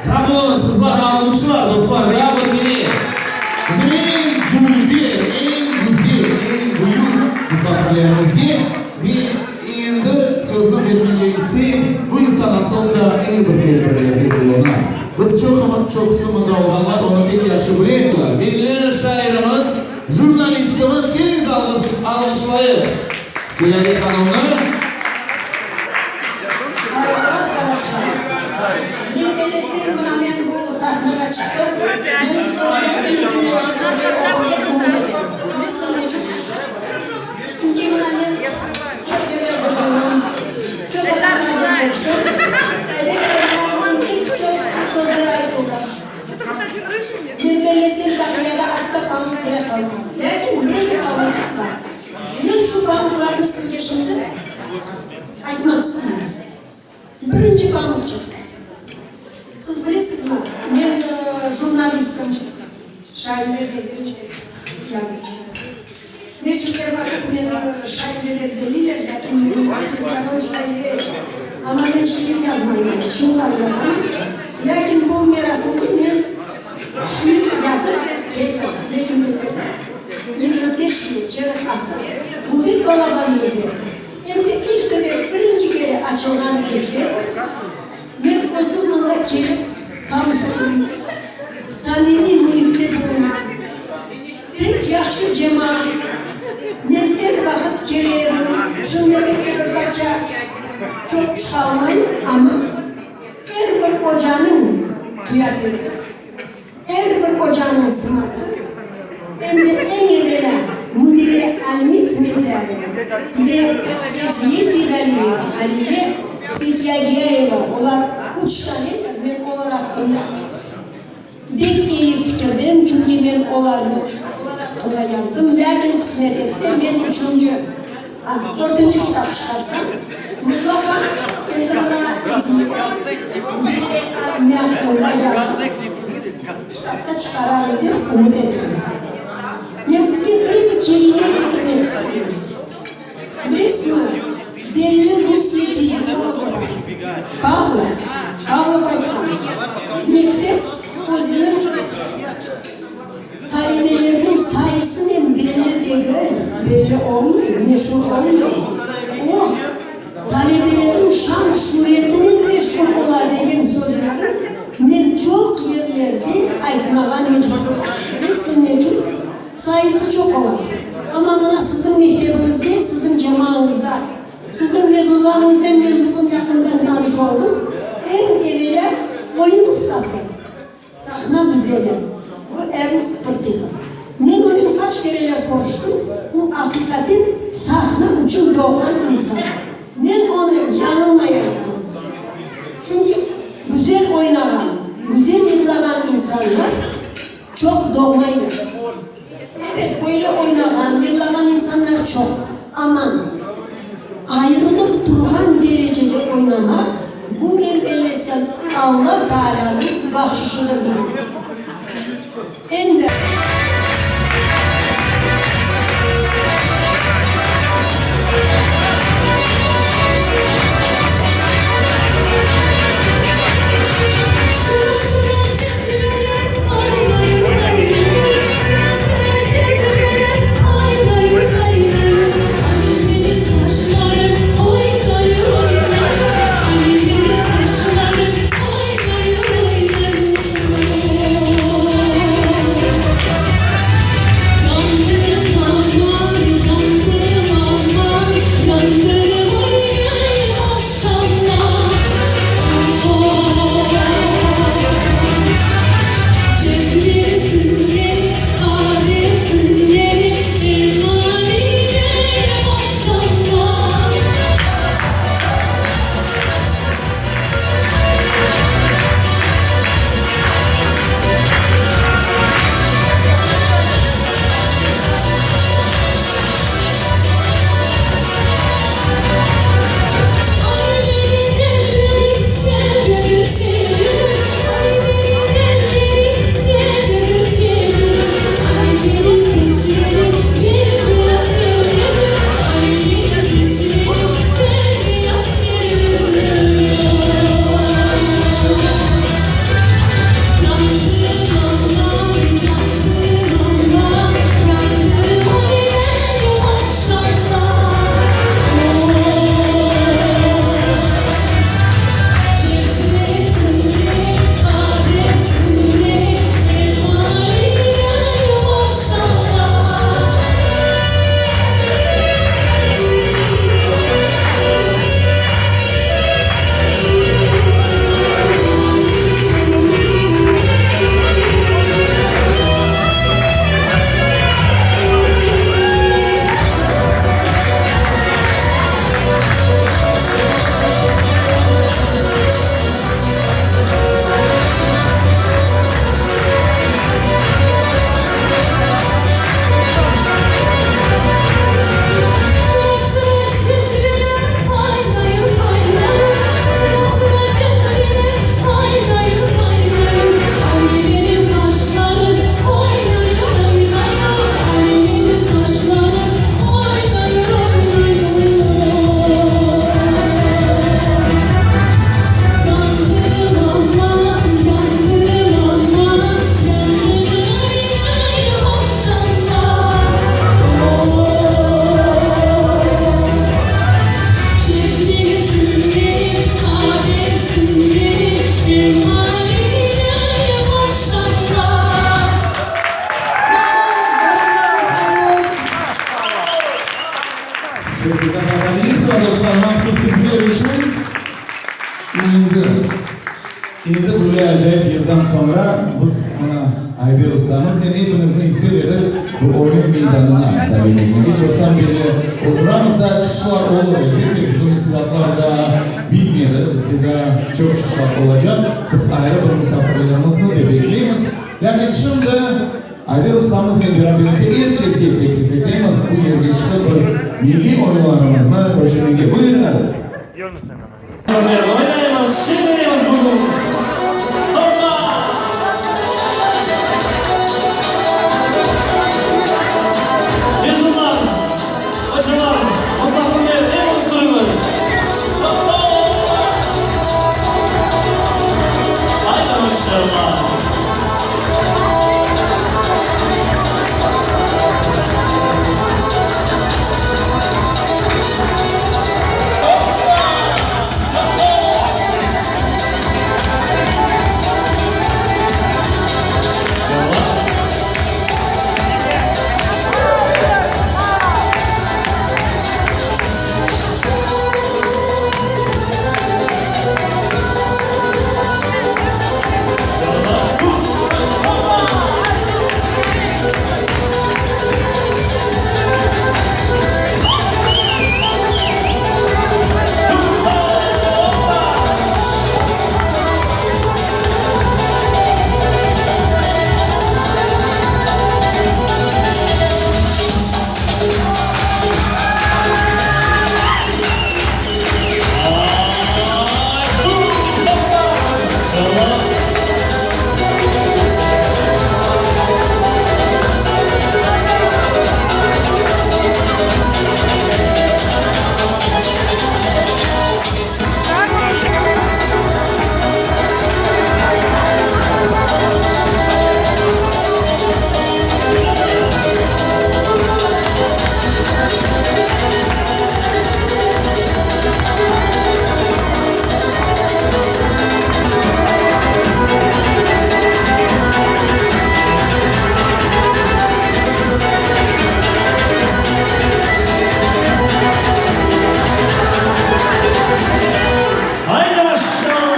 Sağ oluñız, qızlar, alğışlar, dostlar, daa bir kere bizim eñ dülber, eñ güzel, eñ büyük musafirlerimizge. Ve endi sözni bermege isteyim, bu insan asıl da er bir tedbirlerde buluna. Biz çoqusı mında olğanlar onı pek yahşı bile. Belli şairimiz, jurnalistimiz, keliñiz alğışlayıq Selâlet hanımnı. Sayğılı arqadaşlar! Men bellesem, mına men bu sahnağa çıqtım, menim sözlerim yigirminci sözler olur dep ümüt etem. Bilesiñ neçün? Çünki mına men çoq yerlerde bulunam, çoq adamlarnen körüşem. Elbette, mına bugün pek çoq sözler aytıldı. Men bellesem, taqıyada atta pamuq bile qalmadı. Lâkin bir-eki pamuçıq bar. Men şu pamuqlarnı sizge şimdi aytmaq isteyim. Birinci pamuqçıq. Siz bilesizmi, men jurnalistim, şaire degil, yazıcı. Ne içün er vaqıt meni şaire dep bileyler, lâkin menim aytqanım şaire. Amma men şiir yazmayım, çıñlar yazam. Lâkin bu merasimge men şiir yazıp keldim. Ne içün deseñiz, 25 yıl, çerik asır, bu pek balaban müddet. Em de ilk ve birinci kere açılğan mektep, men özüm mında kelip tanış oldım, samimiy müitte bulundım. Pek yahşı cemaat, men er vaqıt kele edim, şimdi elbette bir parça çoq çıqalmayım, amma er bir ocanıñ qıyafeti, Er bir ocanıñ sıması, em de eñ evelâ müdire Alime Smetlâyeva ve Fevziye Seydaliyeva, Alime Seytyagiyayeva, olar üç tanedir, men olar aqqında bek eyi fikirdem, çünki men olarnı, olar aqqında yazdım, lâkin qısmet etse, men üçünci, a, dörtünci kitap çıqarsam, mıtlaqa endi mına Ediye ve Alime aqqında yazıp, Kitapta çıqararım dep ümüt etem. Men sizge bir-eki kelime ketirmek isteyim. Bilesizmi, belli Rusiye fiziologı bar, Pavlov. Pavlov aytqan, Mektep özüniñ talebeleriniñ sayısınen belli degil, belli olmay, meşur olmay. O, Talebelerim şan-şüretinen meşğul ola degen sözleri men çoq yerlerde aytmağa mecburım. Bilesiñ neçün? Sayısı çoq ola. Amma mına siziñ mektebiñizde, siziñ cemaañızda, siziñ mezunlarıñıznen men bugün yaqından tanış oldım. Eñ evelâ oyun ustası. Sahna güzeli, bu Ernst Pırtıhov. Men onen qaç kereler körüştim, o aqiqaten sahna içün doğğan insan. Men onı yañılmay aytam. Çünki güzel oynağan, güzel yırlağan insanlar çoq doğmaylar. Ebet, böyle oynağan, yırlağan insanlar çoq, amma ayırılıp turğan derecede oynamaq, bu, men bellesem, Alla Taalânıñ bahşışıdır deyim. Endi. Endi, endi böyle acayip yırdan soñra biz mına Ayder ustamıznen epiñizni ister edik bu oyun meydanına davet etmege. Çoqtan berli oturamız da, çıqışlar olur, elbette, bizim ıstılatlar daa bitmedi, bizde daa çoq çıqışlar olacaq. Biz ayrı bir musafirlerimizni de bekleymiz. Lâkin şimdi Ayder ustamıznen beraberlikte er keske teklif etemiz, bu yerge çıqıp bir milliy oyunlarımıznı köşemege. Buyurıñız! Oynaymız, şeñleymiz bugün. Hoppa! Mezunlar, ocalar, musafirler, epimiz turıñız. Hoppa! Hayda maşallah! Hayda maşallah!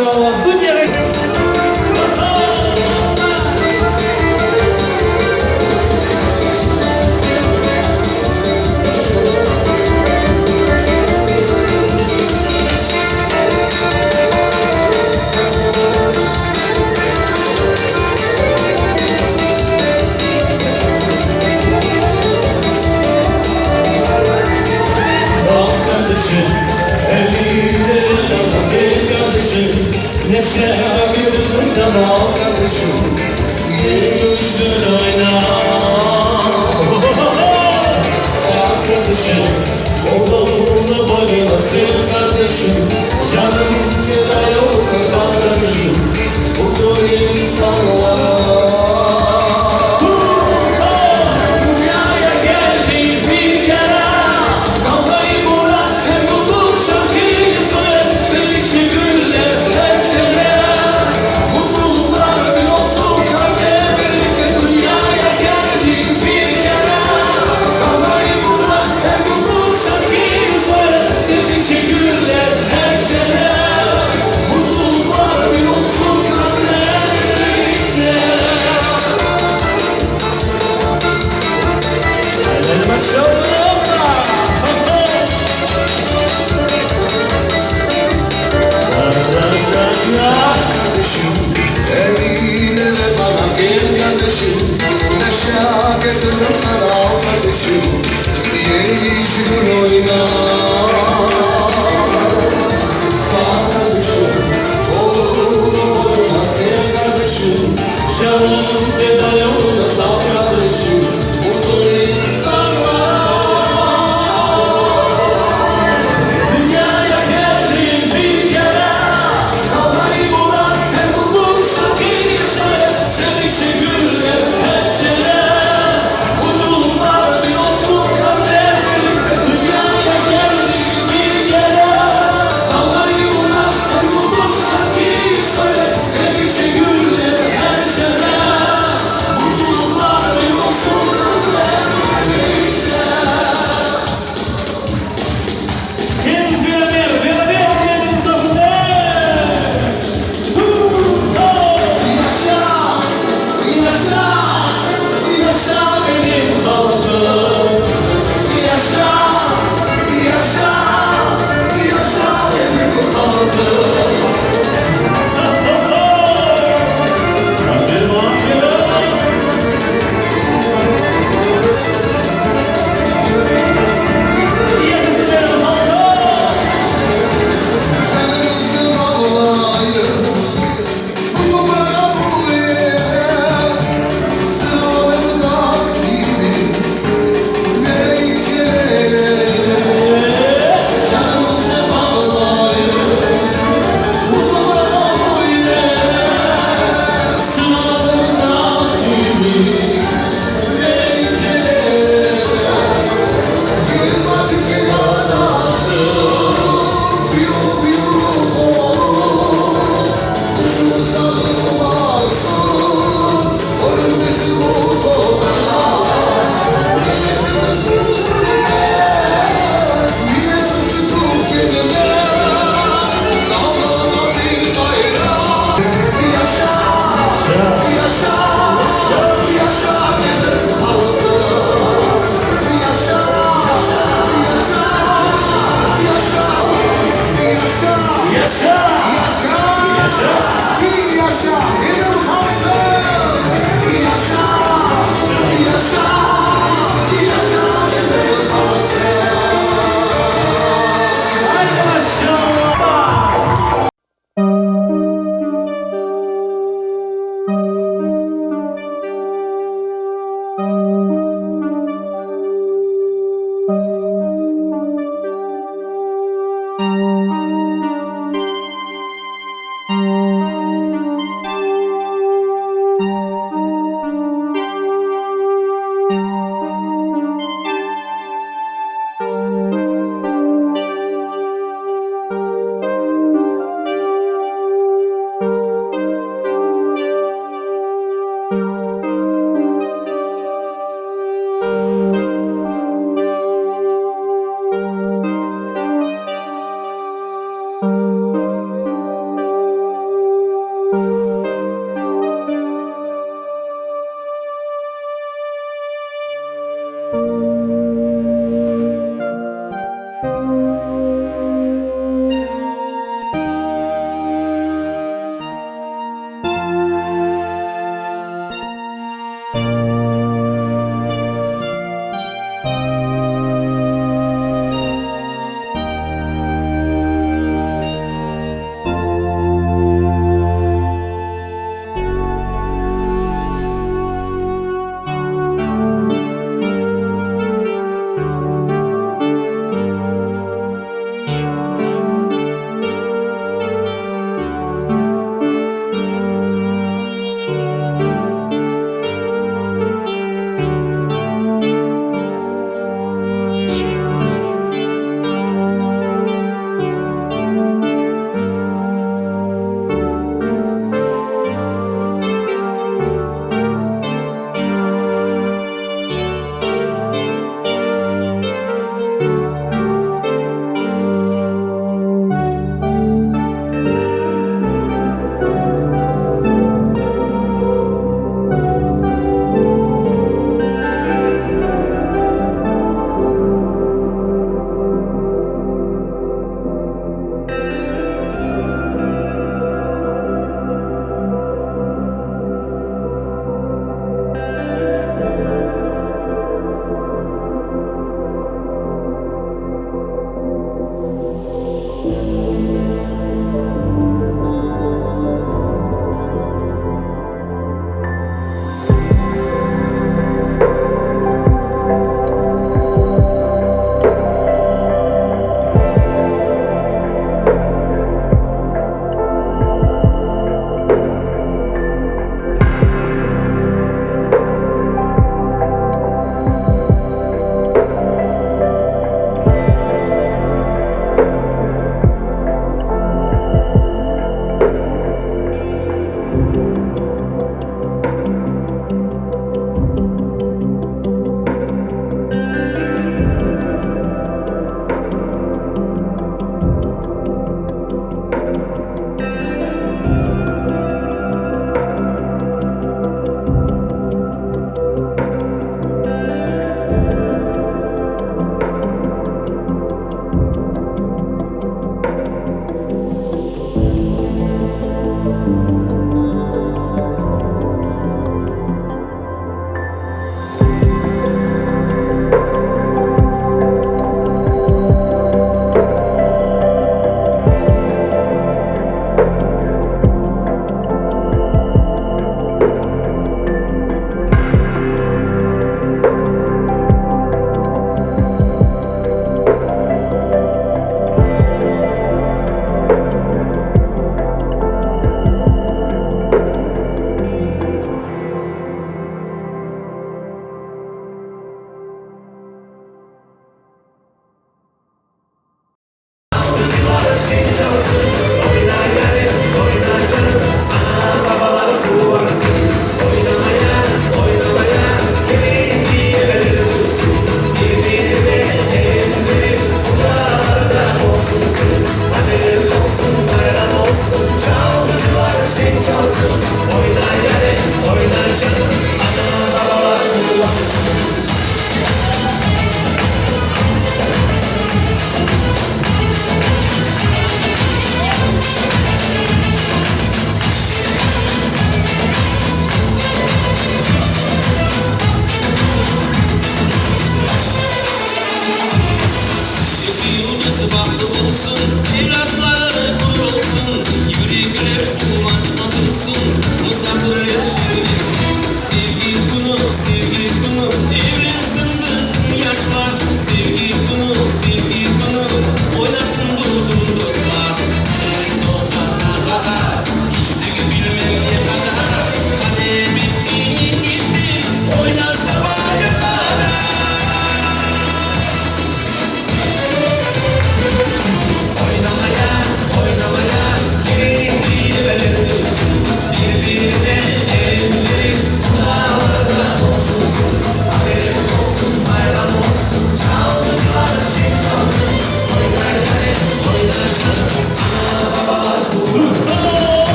maşallah, dünyağa... Baq qardaşım, eline gel qardaşım, Neşe bir sana al qardaşım, Gel oyna. Sağ qardaşım, Oğlunu boyuna sil qardaşım, Canım feda yoluna qardaşım, Mutlu insanlara. Dünyaya geldik bir kere, Kavgayı bırak hem mutlu şarkıyı söyle, Sevdikçe güller hep şere. Mutluluklar bir olsun kalbe birlikte dünyaya geldik bir kere. Kavgayı bırak hem mutlu şarkıyı söyle, Sevdikçe güller hep şere. Mutluluklar bir olsun kalbe birlikte. Eller maşallah. Kardeşim, eline ver bana gel kardeşim. Neşe getiririm sana al kardeşim. Yeni gün oyna. Sağ kardeşim, kolunu boyuna sev kardeşim. Canım feda yoluna Sağ kardeşim, mutlu insanlar. Dünyaya geldim bir kere. Kavgayı bırak hem mutlu şarkıyı söyle. Sevdikçe güller hep şere. Mutluluklar bir olsun kalbe. Dünyaya geldim.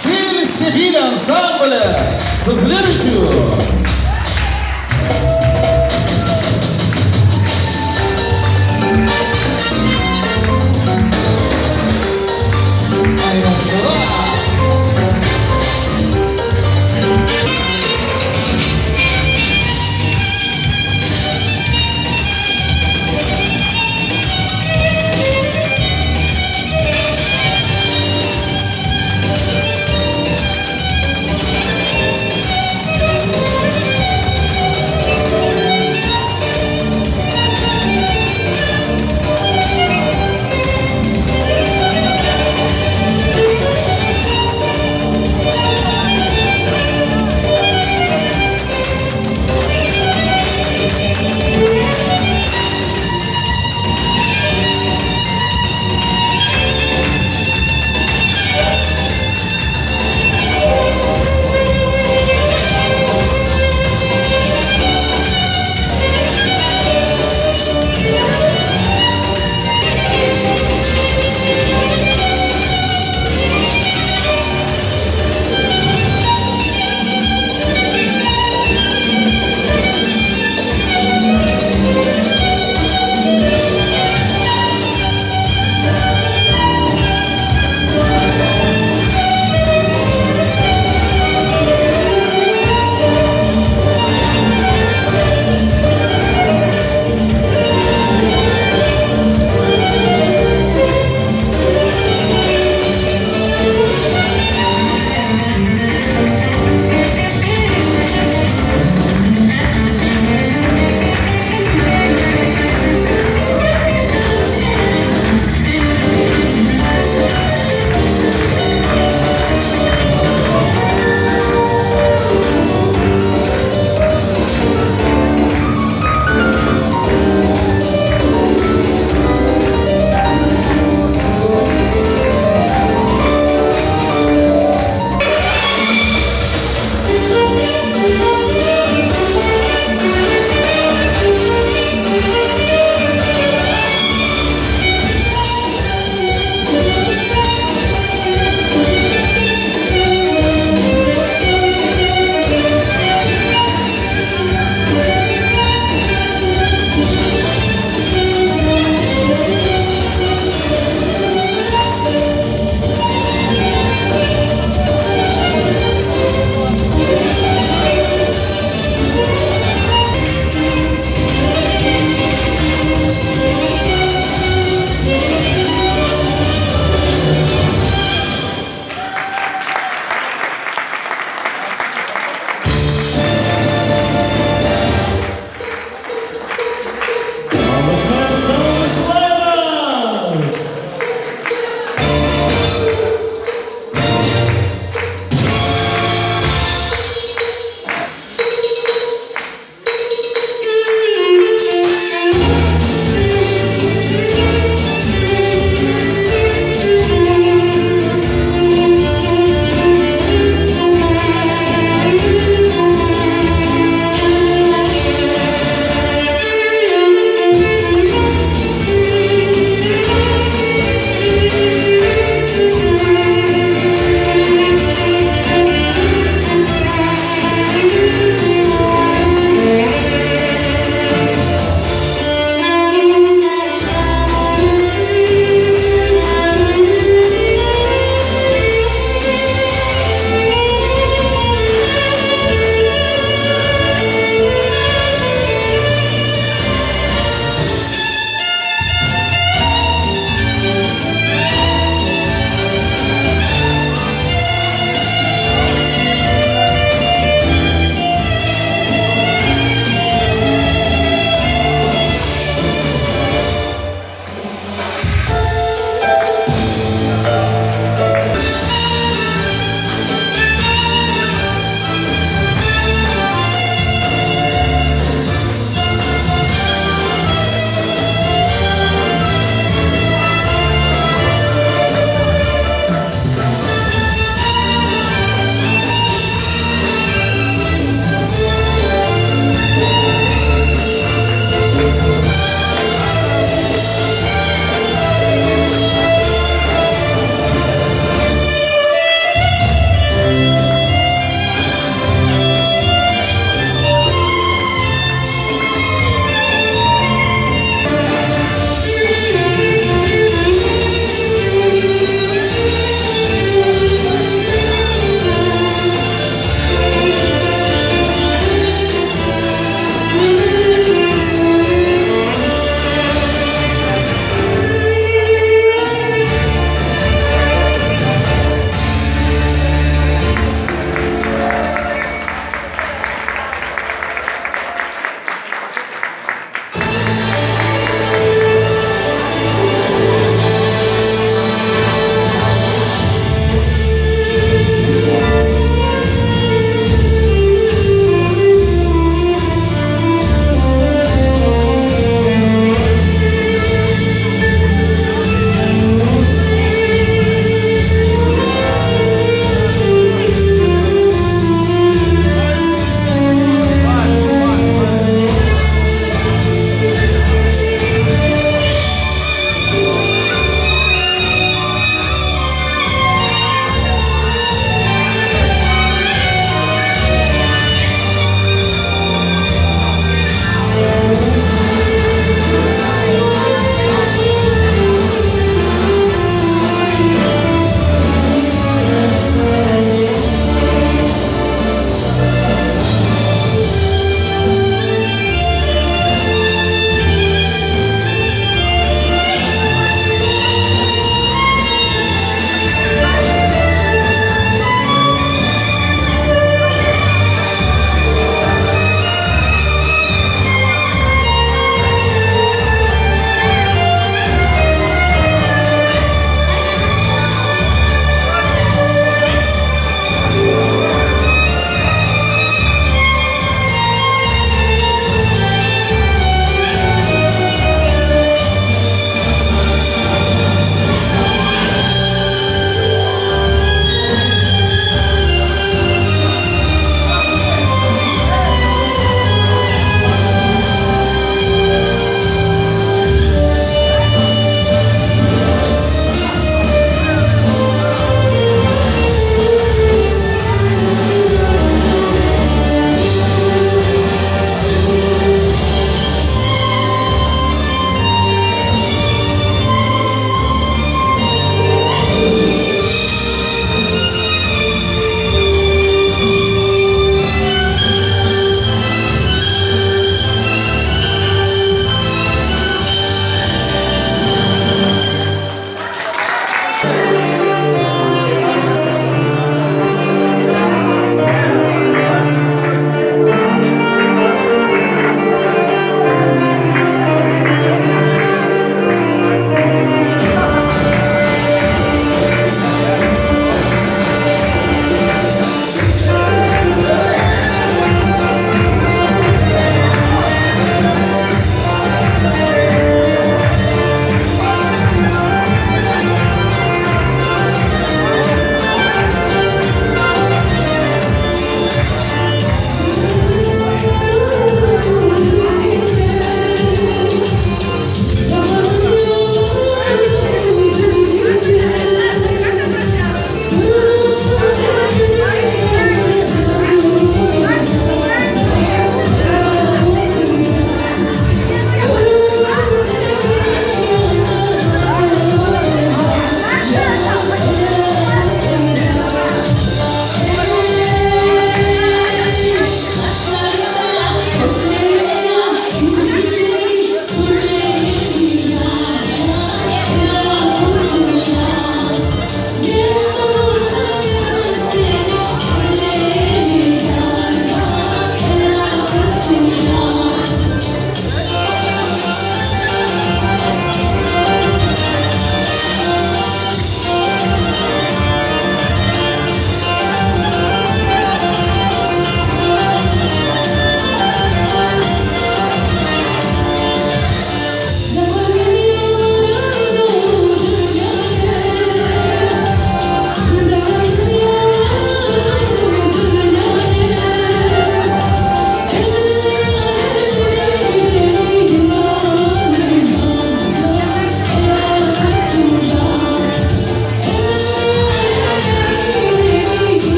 Sil-Sebil ansambli sizler içün! Ay, maşallah!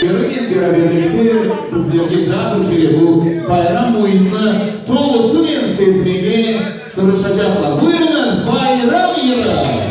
Özlerinen beraberlikte bizlerge daa bir kere bu bayram müitini tolusınen sezmege tırışacaqlar. Buyurıñız, bayram yırı!